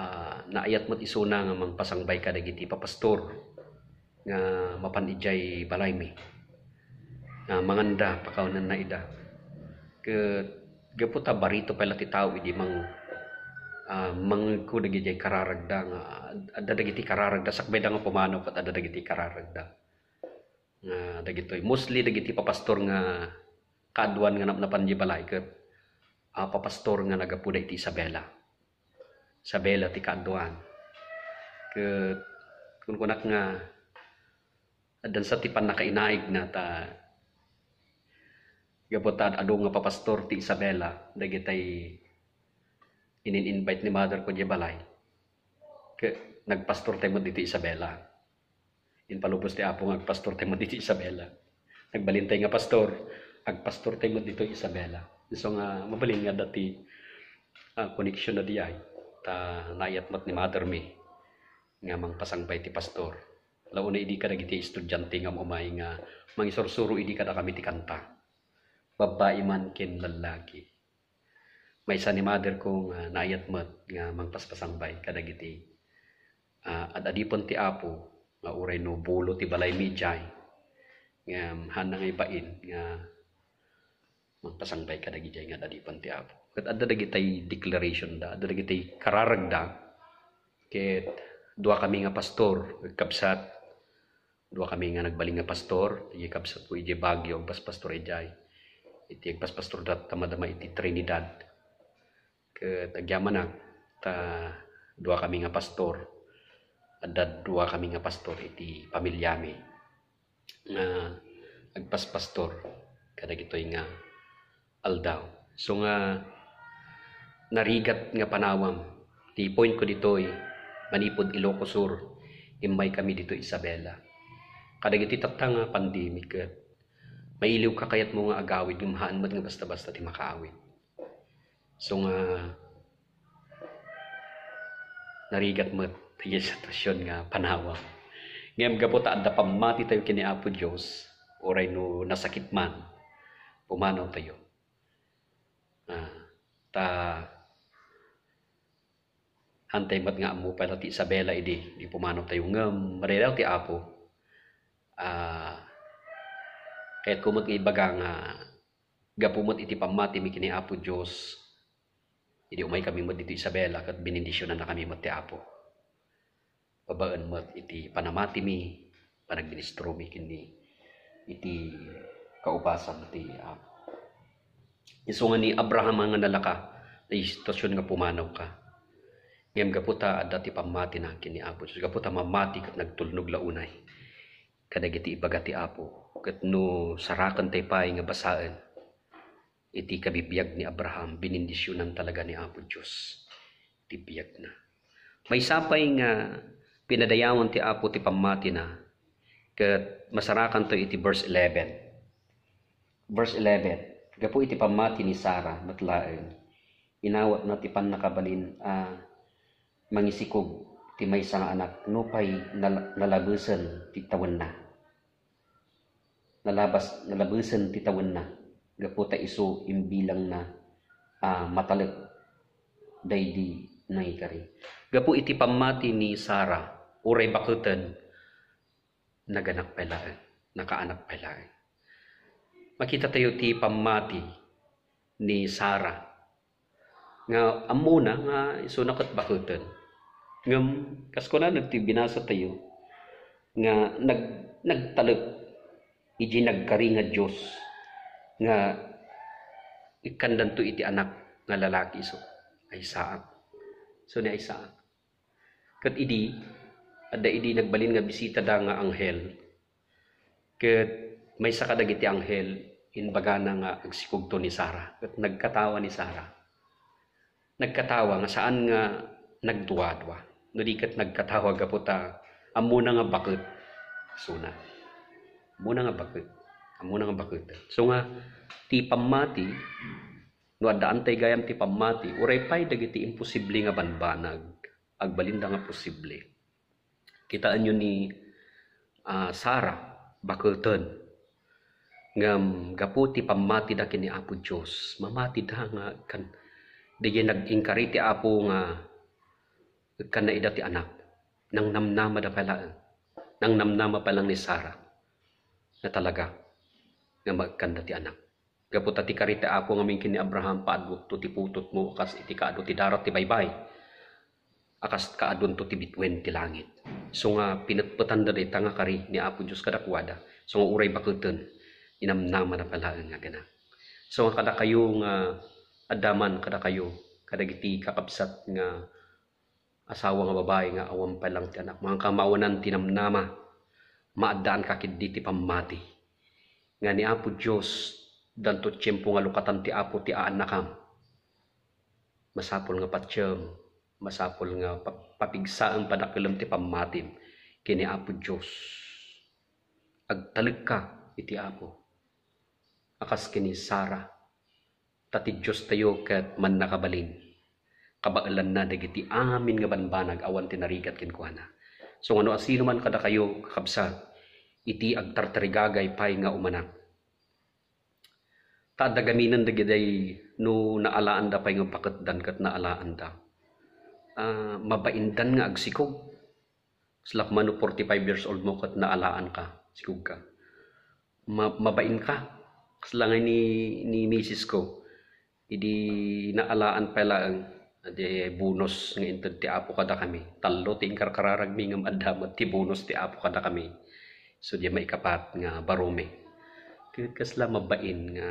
Ah, naayat met isuna nga mangpasangbay kadagiti papastor nga mapan idiay balaymi. Ah, manganda, pakawanenna ida. Ket gapu ta barito pay la ti tao idi mang-, ah, mangngegko dagidiay kararagda nga ad-, adda dagiti kararagda, sakbayda nga pumanaw ket adda dagiti kararagda. Nga dagitoy, mostly dagiti papastor nga kaaduan nga napnapan di balay ket, ah, papastor nga nagapuda iti Isabela. Isabela ti kaaduan. Ket kunkunak nga addan sa ti pannakainaigna ta gapu ta ad-adu nga papastor ti Isabela, dagitay inin-invite ni mother ko diay balay. Ket nagpastortay met ditoy Isabela. Impalubos ti Apo nga agpastortay met ditoy Isabela. Nagbalintay nga pastor, agpastortay met ditoy Isabela. Isu nga mabalin nga adda ti, ah, connection na diay. Ta naayat met ni mother mi nga mangpasangbay ti pastor. Launa idi kadagiti estudiante nga umay nga mangisursuro idi kadakami ti kanta. Babbai man ken lallaki. Maysa ni mother ko nga naayat met nga mangpaspasangbay kadagiti, ah, ad-adipen ti Apo nga uray no bulo ti balaymi idiay, ngem haanna nga ibain nga mangpasangbay kadagidiay nga ad-adipen ti Apo. Ket adda dagitay declaration da, adda dagitay kararagda, ket dua kami nga pastor, kabsat, dua kami nga nagbalin nga pastor, iti kabsatko idiay Baguio, agpaspastor idiay. Iti agpaspastor da, ta madama iti Trinidad. Ket agyamanak, ta dua kami nga pastor. Adda dua kami nga pastor iti pamiliami nga agpaspastor kadagitoy nga aldaw. So nga, narigat nga panawam. Ti point ko ditoy, manipud Ilocos Sur, immay kami ditoy Isabela. Kadagiti tatta nga pandemic, ket mailiwka kayatmo nga agawid, ngem haan met nga basta-basta ti makaawid. So nga, narigat met ti sitwasyon nga panawam. Ngem gapu ta adda pammatitayo ken ni Apo Dios, uray no nasakit man, pumanawtayo. Ah, Ta, hantay met nga ammo pay la ti Isabela idi, di pumanaw tayo ngem madaydayaw ti Apo. Ah, kayatko met nga ibaga nga gapu met iti pammatimi ken ni Apo Dios, idi umay kami met ditoy Isabela ket benendisionanna kami met ti Apo. Babaen met iti panamatimi, panagministromi ken ni iti kaubasan ti Apo. Isu nga ni Abraham nga nalaka, ay sitwasyon nga pumanawka. Ngem gapu ta adda ti pammatina ken ni Apo Dios, gapu ta mamati ket nagtulnog la unay kadagiti ibaga ti Apo. Ket no saraken tay pay nga basaen iti kabibiag ni Abraham, binindisionan talaga ni Apo Dios ti biagna. Maysa pay nga pinadayawan ti Apo ti pammatina, ket masarakanto iti verse eleven. Verse eleven, gapu iti pammati ni Sara met laeng, inawatna ti pannakabalin a mangisikog ti maysa nga anak, nupay nal-, nalabesen ti tawenna. Nalabas-, nalabesen ti tawenna, gapu ta isu imbilangna a matalek daydi nangikari. Gapu iti pammati ni Sara, uray baketen, naganak pay laeng, nakaanak pay laeng. Makita tayo ti pammati ni Sara nga ammona nga isuna ket baketen. Ngem kas kunana ti binasa tayo nga nag-, nagtalek iti nagkari nga Dios nga ikkandanto iti anak nga lalaki isu, Isaac. So ni Isaac. Ket idi, adda idi nagbalin nga bisitada nga anghel, ket maysa kadagiti anghel, imbagana nga agsikogto ni Sara, ket nagkatawa ni Sara. Nagkatawa nga saan nga nagduadua, no di ket nagkatawa gapu ta ammona nga baket. Suna. Ammona nga baket. Ammona nga baket. So nga, ti pammati, no addaan tay gayam ti pammati, uray pay dagiti imposible nga banbanag, agbalinda nga posible. Kitaenyo ni, ah, Sara, baketen. Ngem gapu ti pammatida ken ni Apo Dios, mamatida nga kan, daydiay nag-inkari ti Apo nga ikkanna ida ti anak. Nangnamnamada pay laeng. Nangnamnama pay laeng ni Sara nga talaga nga maikkanda ti anak. Gapu ta ti kari ti Apo ngamin ken ni Abraham, paadwekto ti putotmo a kas iti kaadu ti darat ti baybay, a kas kaadunto ti bituen ti langit. So nga pinetpetanda dayta nga kari ni Apo Dios kadakuada. So nga uray baketen, inamnamada pay laeng nga agana. So nga kadakayo nga adda man kadakayo, kadagiti kakabsat nga asawa nga babai nga awan pay laeng ti anak, maanka maawanan ti namnama, maaddaanka ketdi ti pammati nga ni Apo Dios, danto tiempo nga lukatan ti Apo ti aannakam. Masapul nga patiem, masapul nga pa-, papigsaem padakelem ti pammatim ken ni Apo Dios. Agtalekka iti Apo. A kas ken ni Sara, ta ti Diostayo ket mannakabalin. Kabaelanna dagiti amin nga banbanag awan ti narigat kenkuana. So nga no asino man kadakayo, kakabsat, iti agtartarigagay pay nga umanak. Ta adda gaminen dagiday no naalaanda pay nga baketdan ket naalaanda. Ah, mabaindan nga agsikog. Kasla koma no forty-five years old mo ket naalaanka, sikogka. Ma-, mabainka. Kasla nga ni, ni misis ko, idi naalaan pay laeng, di bonus nga inted ti Apo kadakami. Tallo ti inkarkararagmi ngem adda met ti bonus ti Apo kadakami. So, di maikapat nga baromi. Ket kasla mabain nga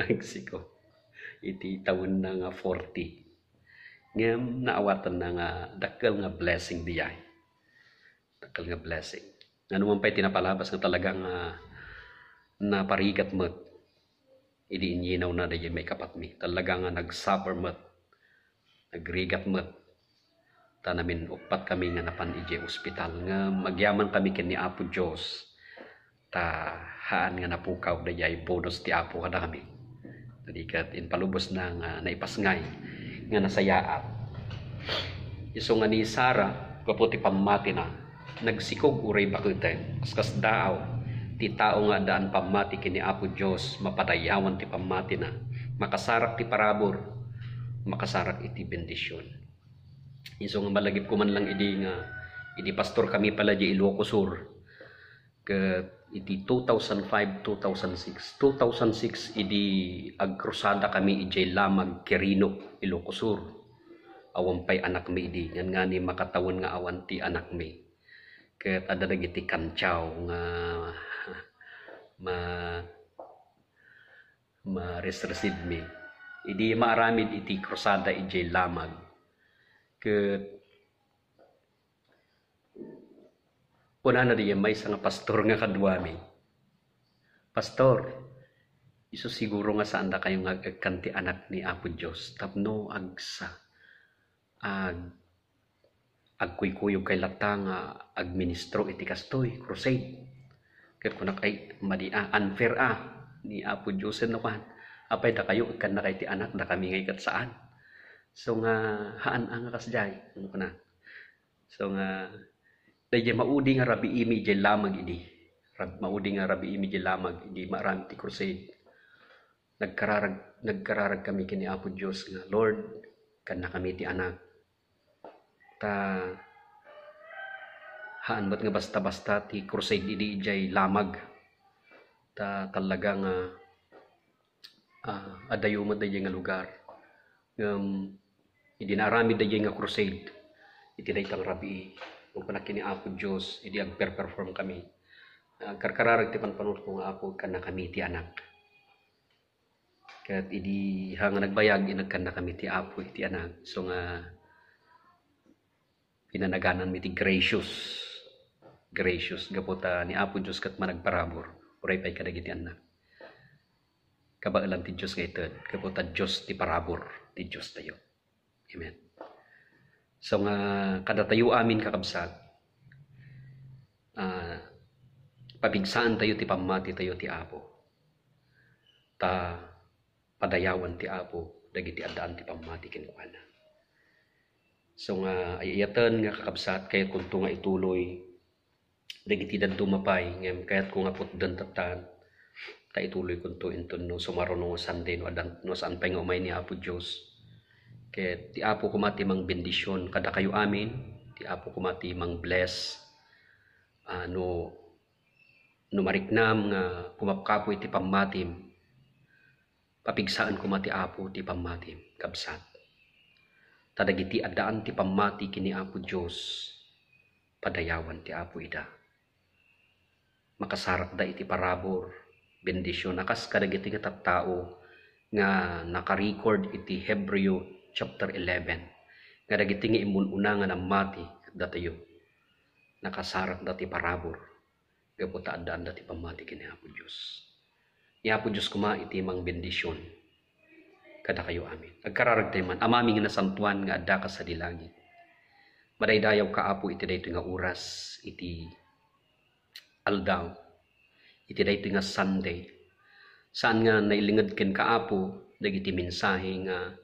agsiko iti tawenna nga forty. Ngem naawatanna nga dakkel nga blessing diay. Dakkel nga blessing. Nano man pay ti napalabas nga talaga nga naparigat met idi inyinawna daydiay maikapatmi. Talaga nga nagsuffer met, nagrigat met. Ta namin-uppat kami nga napan idiay ospital. Ngem agyaman kami ken ni Apo Dios. Ta haan nga napukaw daydiay bonus ti Apo kadakami. Kadi ket impalubosna nga naipasngay nga nasayaat. Isu nga ni Sara, gapu ti pammatina, nagsikog uray baketen, kaskas daaw ti tao nga addaan pammati ken ni Apo Dios, mapadayawan ti pammatina. Makasarak ti parabur, makasarak iti bendision. Isu nga malagipko man lang idi nga, idi pastor kami pala di Ilocos Sur, ket iti two thousand five, two thousand six, two thousand six, idi agkrusada kami idiay Lamag, Quirino, Ilocos Sur. Awan pay anakmi idi, ngannani makatawen nga awan ti anakmi. Ket adda dagiti kantiaw nga ma-, maresresibmi. Idi maaramid iti krusada idiay Lamag. Ket kunana diay maysa nga pastor nga kaduami, "Pastor, isu siguro nga saandakayo nga ag-, agkan ti anak ni Apo Dios tapno agsa-, ag-, agkuykuyogkay latta nga agministro iti kastoy, crusade." Ket kunak, "Ay, madi a, unfair a, ni Apo Dios no kan. Apay dakayo, ikkannakay ti anak, dakami ngay ket saan." So nga, "Haan a nga kasdiay," kunak. So nga, daydiay maudi nga rabiimi idiay Lamag idi. Rab-, maudi nga rabiimi idiay Lamag idi maaramid ti crusade. Nagkararag, nagkararag kami ken ni Apo Dios nga, "Lord, kannakami ti anak." Ta, haan met nga basta-basta ti crusade idi idiay Lamag. Ta talaga nga, ah, adayo met daydiay nga lugar. Ngem, idi naaramid daydiay nga crusade, iti dayta nga rabii, kunak ken ni Apo Dios, idi agperperform kami, agkarkararag ti panpanunotko nga, "Apo, ikkannakami ti anak." Ket idi ha nga nagbayag, inagkannakami ti Apo iti anak. So nga, pinanagananmi ti gracious. Gracious, gapu ta ni Apo Dios ket managparabur, uray pay kadagiti annak. Kabaelan ti Dios nga ited, gapu ta Dios ti parabur, ti Diostayo. Amen. So nga, kadatayo amin, kakabsat, ah, papigsaantayo ti pammatitayo ti Apo. Ta padayawan ti Apo dagiti addaan ti pammati kenkuana. So nga, ay-ayaten nga, kakabsat, kayatkonto nga ituloy dagiti dadduma pay, ngem kayatko nga putden tattan, ta ituloykonto inton no sumaruno nga Sunday, no adan, no saan pay nga umay ni Apo Dios. Ket ti Apo koma ti mangbendision kadakayo amin, ti Apo koma ti mangbless. Ah, no, no mariknam nga kumapkapo iti pammatim, papigsaen koma ti Apo ti pammatim, kabsat. Ta dagiti addaan ti pammati ken ni Apo Dios, padayawan ti Apo ida. Makasarakda iti parabur, bendision, a kas kadagiti nga tattao nga naka-record iti Hebreo chapter eleven, nga dagiti nga immun-una nga nammati ket datayo, nakasarakda ti parabur gapu ta addaanda ti pammati ken ni Apo Dios. Ni Apo Dios koma iti mangbendision kadakayo amin. Agkararagtayo man. Amami nga nasantoan nga addaka sadi langit, madaydayawka, Apo, iti daytoy nga oras, iti aldaw, iti daytoy nga Sunday. Saan nga nailinged kenka, Apo, dagiti mensahe nga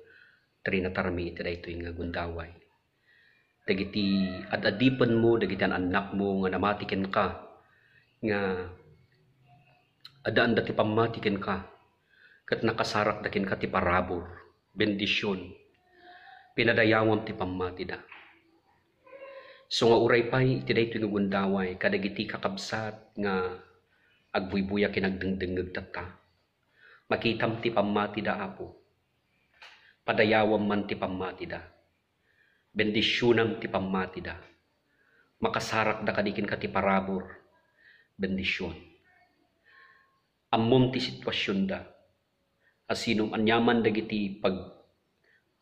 trinatarmi iti daytoy nga gundaway. Dagiti ad-adipenmo, dagiti an-annakmo nga namati kenka, nga addaanda ti pammati kenka, ket nakasarakda kenka ti parabur, bendision, pinadayawam ti pammatida. So nga uray pay iti daytoy nga gundaway, kadagiti kakabsat nga agbuybuya ken agdengdengngeg tatta, makitam ti pammatida, Apo. Padayawam man ti pammatida. Bendisionam ti pammatida. Makasarakda kadi kenka ti parabur. Bendision. Ammom ti situasionda. Asino, aniaman dagiti pag-,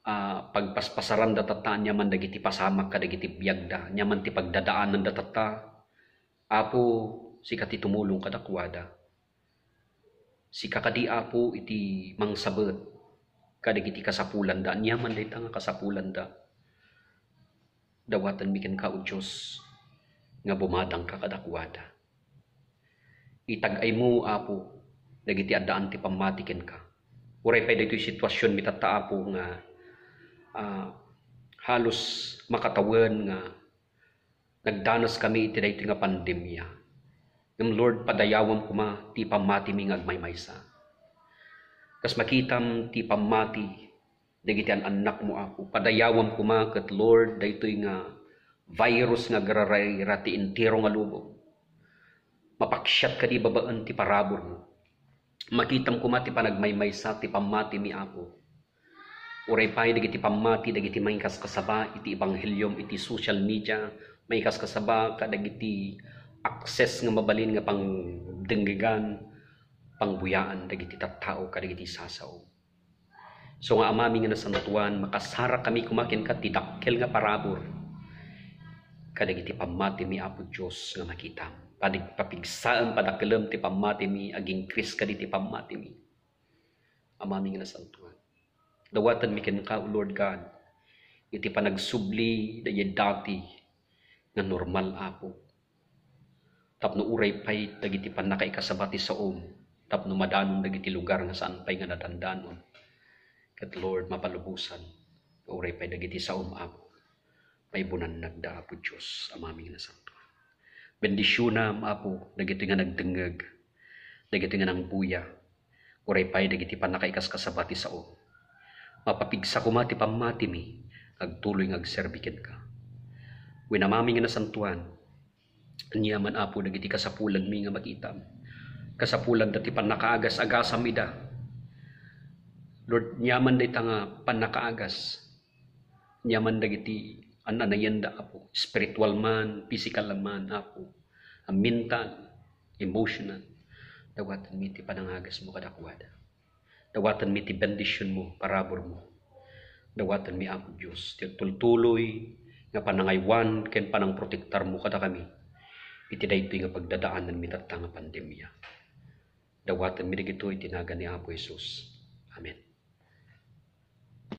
ah, pagpaspasaranda tatta, aniaman dagiti pasamak kadagiti biagda, aniaman ti pagdadaananda tatta, Apo, sika ti tumulong kadakuada. Sika kadi, Apo, iti mangsabet kadagiti kasapulanda. Aniaman dayta nga kasapulanda, dawatenmi kenka, O Dios, nga bumadangka kadakuada. Itag-aymo, Apo, dagiti addaan ti pammati kenka. Uray pay daytoy situasionmi tatta, Apo, nga, ah, halos makatawen nga nagdanas kami iti daytoy nga pandemia. Ngem, Lord, padayawam koma ti pammatimi nga agmaymaysa. Kas makitam ti pammati dagiti an-annakmo, Apo. Padayawam koma ket, Lord, daytoy nga virus nga agrarayra ti entero nga lubong. Mapaksiat kadi babaen ti paraburmo. Makitam koma ti panagmaymaysa ti pammatimi, Apo. Uray pay dagiti pammati dagiti mangikaskasaba iti ebanghelio iti social media, mangikaskasaba kadagiti access nga mabalin nga pangdenggegan, pangbuyaan dagiti tattao kadagiti sasao. So nga Amami nga nasantuan, makasarakami koma kenka ti dakkel nga parabur kadagiti pammatimi, Apo Dios, nga makitam. Padig-, papigsaem, padakkelem ti pammatimi, agingkris kaditi pammatimi. Amami nga nasantuan, dawatenmi kenka, O Lord God, iti panagsubli daydi dati nga normal, Apo. Tapno uray pay dagiti pannakaikasaba ti saom, tapno madanon dagiti lugar nga saan pay nga nadandanon. Ket, Lord, mapalubosan nga uray pay dagiti saom, Apo, maibunannagda, Apo Dios, Amami nga nasantuan. Bendisionam, Apo, dagitoy nga nagdengngeg, dagitoy nga nangbuya, uray pay dagiti pannakaikaskasaba ti sao. Mapapigsa koma ti pammatimi, agtuloy nga agserbi kenka. Wen, Amami nga nasantuan, aniaman, Apo, dagiti kasapulanmi nga makitam. Kasapulanda ti pannakaagas-agasam ida. Lord, aniaman dayta nga pannakaagas. Aniaman dagiti an-anayanda, Apo. Spiritual man, physical man, Apo. A mental, emotional. Dawatenmi ti panangagasmo kadakuada. Dawatenmi ti bendisionmo, paraburmo. Dawatenmi, Apo Dios, ti tultuloy nga panangaywan ken panangprotektarmo kadakami iti daytoy nga pagdadaananmi tatta nga pandemia. Dawatenmi dagitoy iti nagan ni Apo Jesus. Amen.